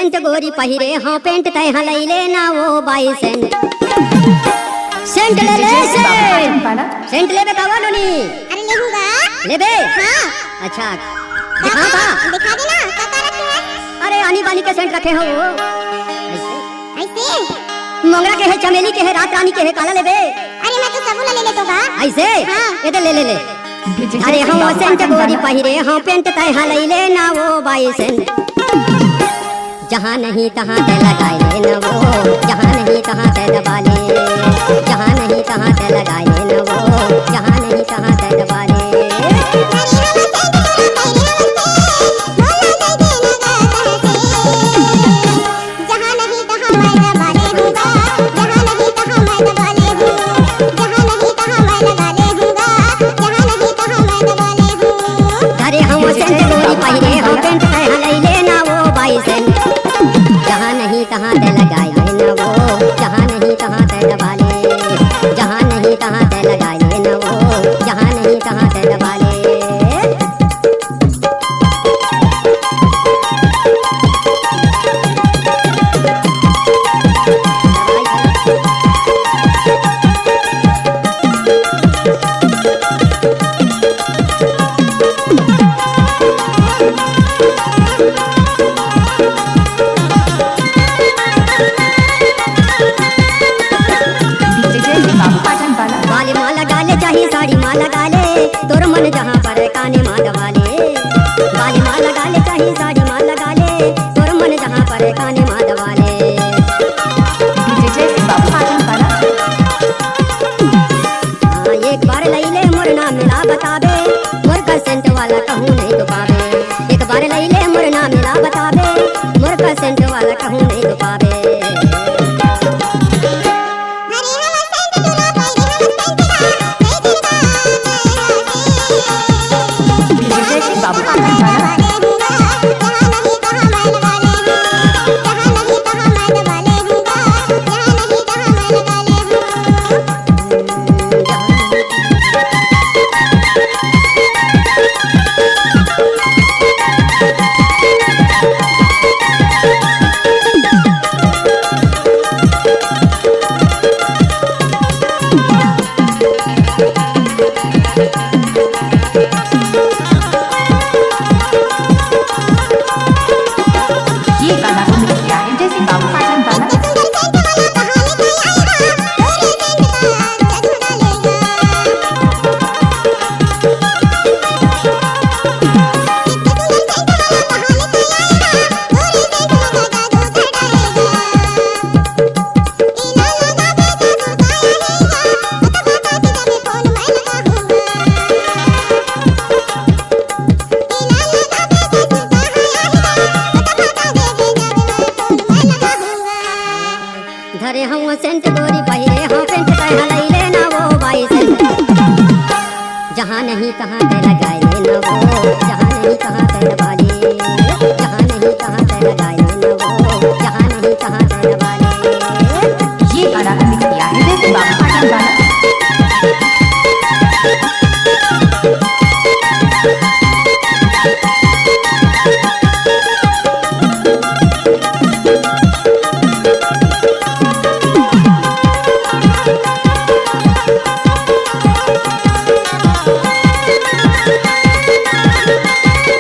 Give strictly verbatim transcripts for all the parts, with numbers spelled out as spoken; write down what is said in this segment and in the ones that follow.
Scent गोरी पहिरे हँव पेंट, तैं ह लइ ले ना वो बाई सेंट। सेंट ले ले, सेंट। सेंट लेबे का वो नोनी? अरे लेहूँगा। लेबे? हाँ। अच्छा। दिखा, दिखा दे ना, का का रखे हस? अरे आनी बानी के सेंट रखे हँव वो। अइसे? अइसे? मोंगरा के हे, चमेली के हे, रात रानी के हे, काला लेबे? अरे मैं तो सबो ला ले लेथँव गा। अइसे? हाँ। ए दे ले, ले, ले। अरे हँव सेंट गोरी पहिरे हँव पेंट, तैं ह लइ ले ना वो बाई सेंट। जहाँ नहीं तहाँ तैं लगाय ले ना वो, जहाँ नहीं तहाँ तैं दबा ले, जहाँ नहीं तहाँ तैं लगाय ले ना वो, जहाँ नहीं तहाँ तैं दबा ले। जहाँ नहीं तहाँ मैं दबा लेहूँगा, जहाँ नहीं तहाँ मैं दबा लेहूँ, जहाँ नहीं तहाँ मैं दबा लेहूँगा, जहाँ नहीं तहाँ मैं दबा लेहूँ। अरे हँव सेंट गोरी पहिरे हँव पेंट, तैं ह लइ ले ना वो बाई सेंट। जहाँ नहीं तहाँ तैं लगाय ले ना वो, जहाँ नहीं तहाँ तैं दबा ले, जहाँ नहीं तहाँ तैं लगाय ले ना वो, जहाँ नहीं तहाँ तैं दबा ले। DJ जैसे बाबू पाटन वाला। बाली मा लगा ले, चाहे साड़ी मा लगा ले, तोर मन जहाँ पर काने मा दबा ले। बाली मा लगा ले, चाहे साड़ी मा लगा ले, तोर मन जहाँ पर काने मा दबा ले। DJ जैसे बाबू पाटन वाला। हाँ, एक बार लइ ले मोर नाम ला बताबे, मोर का सेंट वाला कहूँ नहीं तो पाबे। एक बार लइ ले मोर नाम ला बताबे, मोर का सेंट वाला कहूँ नहीं तो पाबे। ये गाना को mix किया है जैसे बाबू पाटन वाला। धरे हँव सेंट गोरी पहिरे हँव पेंट, तैं ह लइ ले ना वो बाई सेंट। जहाँ नहीं तहाँ तैं लगाय ले ना वो, जहाँ नहीं तहाँ तैं दबा ले, जहाँ नहीं तहाँ तैं लगाय ले ना वो, जहाँ नहीं तहाँ तैं दबा ले। ये गाना को mix किया है जैसे बाबू पाटन वाला।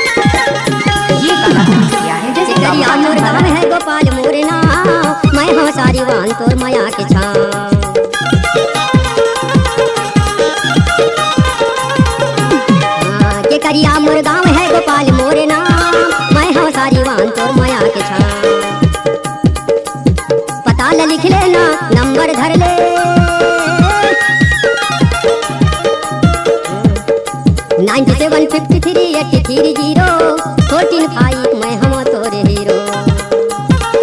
ये गाना mix किया है जैसे करिया मोर गाँव है गोपाल मोर नाम, मैं हँव सारीवान तोर मया के छाँव। हाँ, के करिया मोर गाँव है गोपाल मोर नाम, मैं हँव सारीवान तोर मया के छाँव। पता ल लिख ले ना, नंबर धर ले। Nine seven fifty three eight three zero fourteen five, मैं हँव तोर hero.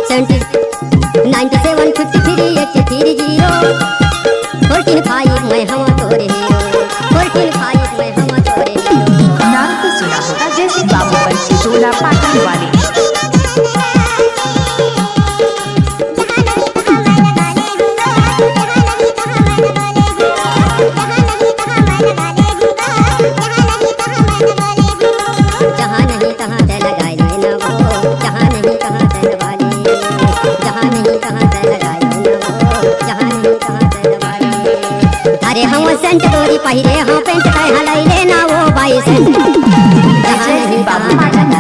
Seventy, nine seven fifty three eight three zero fourteen five, मैं हँव तोर हीरो। Fourteen five, मैं हँव तोर हीरो। नाम तो सुना होगा जैसे बाबू बंसी टोला पाटन वाले। पहिरे हो पेंट तय हलई लेना वो बाईस। जहाँ नहीं बाबू।